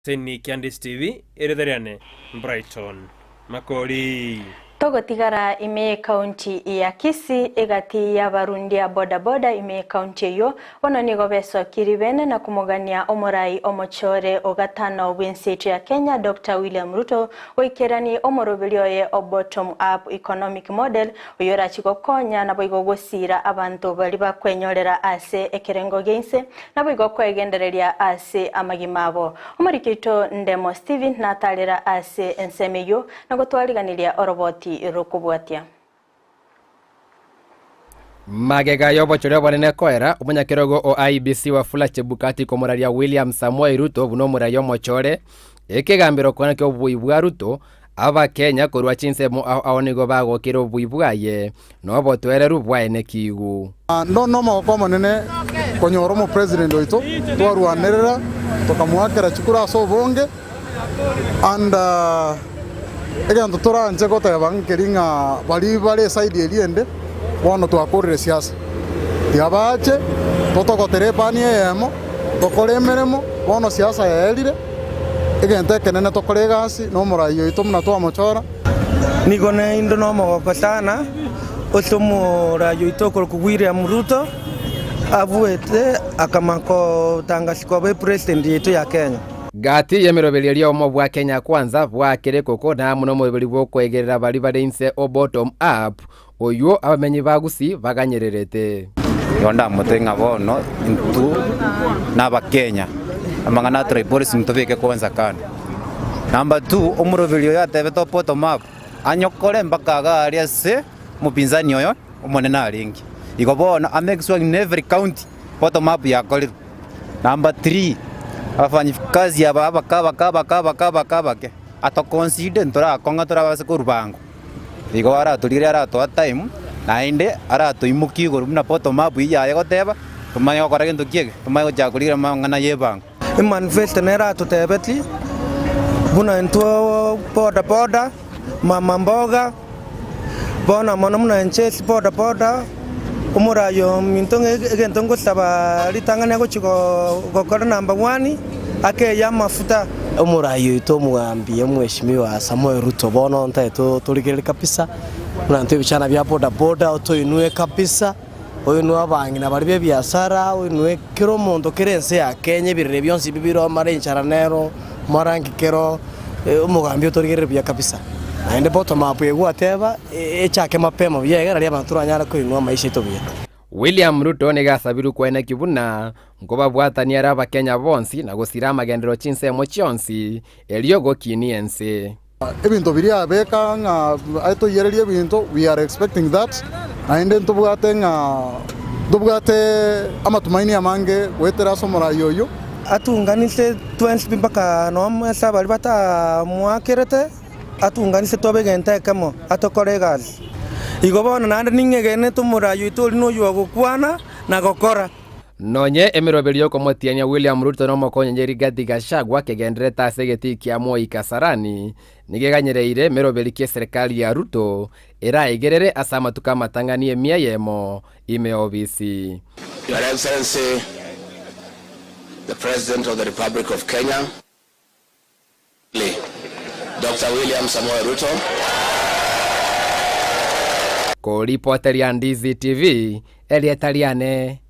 Seni Kiandis TV, erieta riane Brighton Makori. Togotigara ime y'ekaunti ya Kisii egati y'abarundia boda boda ime y'ekaunti eyio bono nigo besokirie bene na komogania omorai omochore o gatano bw'ense yaito ya Kenya Doctor William Ruto goikerani omoroberi oye o Bottom Up Economic Model oyio orachi gokonya naboigo gosiira abanto baria bakwenyorera ase ekerengo gia inse naboigo kwegendereria ase amagima abo. Omoriki oito Ndemo Stephen natarera ase ensemo eyio na gotwariganiria oroboti rokobwatia. Magega y'obochori obonene koera, omonyakerogo o IEBC Wafula Chebukati komoraria William Samoei Ruto buna omorai omochore, ekegambero kona ki'obobui bwa Ruto, Abakenya korwa chinsemo ao ao nigo bagokire obobui bwaye na obotoereru bwaye nekiigu. Ndo nomogoko omonene konyora omopresident oito, twarwanerera tokamoakera chikura ase obonge and egento toranche goteba nkeri ng'a baria bare eside eria ende bono twakorire siasa. Tiga bache totogotere epani eyemo tokore emeremo bono siasa yaerire, egento ekenene tokore egasi na omorai oito buna twamochora. Nigo naende nomogoko sana ase omoraia oito okorokwa William Ruto abuete akamanya gotangasa koba epresident yaito ya Kenya. Gati y'emeroberio eria omo bwa Kenya Kwanza bwakire koko na amo nomoroberi bw'okoegerera baria bare inse o bottom up oyio abamenyi ba Gusii baganyererete. Igo ndamotebie ng'a bono intwe nabakenya, amang'ana a tribalism tobeke kwanza kando. Number two, omoroberi oyo atebete o bottom up, anyokore mpaka iga aria ase omopinzani oyo omonene arenge. Igo bono a make sure in every county bottom up yakorirwe. Number three, abafanyikazi aba abake abake abake abake abake abake, atoconsider ntorakong'a torabase korwa bango. Igo aratorigererie aratoa time, naende aratoimokie igoro buna bottom up eyio yaye egoteba, tomanye gokora gento ki eke, tomanye gochaka korigereria amang'ana ya ebango. Emanifesto nere atotebetie buna intwe boda boda, mama mboga, bono mono buna inche ase boda boda, omorai ominto ng'a egento ngosaba ritang'ani agochia gokora number one, akeyie amafuta. Omorai oito omogambi omweshimiwa Samoei Ruto bono ntaete torigererie kabisa buna intwe ebichana bia boda boda otoinwe kabisa oinwe abang'ina baria be ebiasara oinwe kera omonto kera ense ya Kenya ebirere bionsi ebi bire omare enchara nero omare nki kero omogambi otorigererie buya kabisa. Naende bottom up eye gwateba echake mapema buya iga nario abanto toranyare koinwa amaisha aito buya. William Ruto nigo asabirwe koenekia buna nkobabwatania are Abakenya bonsi na gosira amagenderero chinsemo chionsi erio gokinia ense. Ebinto biria abeka ng'a atoiyererie ebinto, we are expecting that, naende ntobwate ng'a ntobwate amatumaini amange goetera ase omorai oyio. Atunganise twensi pi mpaka nonya ase abaria batamoakerete, atunganise tobe egento ekemo, atokore egasi. Igo bono naende ning'egenete omorai oito oria noyio ogokwana na gokora. Nonye emeroberio y'okomotiania William Ruto na omokonyenye Rigathi Gachagua kegendererete ase egetii kia Moi Kasarani, nigo eganyereire emeroberi ki eserekari ya Ruto eraegerere ase amatuko amatang'ani emia eyemo ime obisi. Your Excellency, the President of the Republic of Kenya, Doctor William Samoei Ruto. Koripoteria Ndizi TV, erieta riane.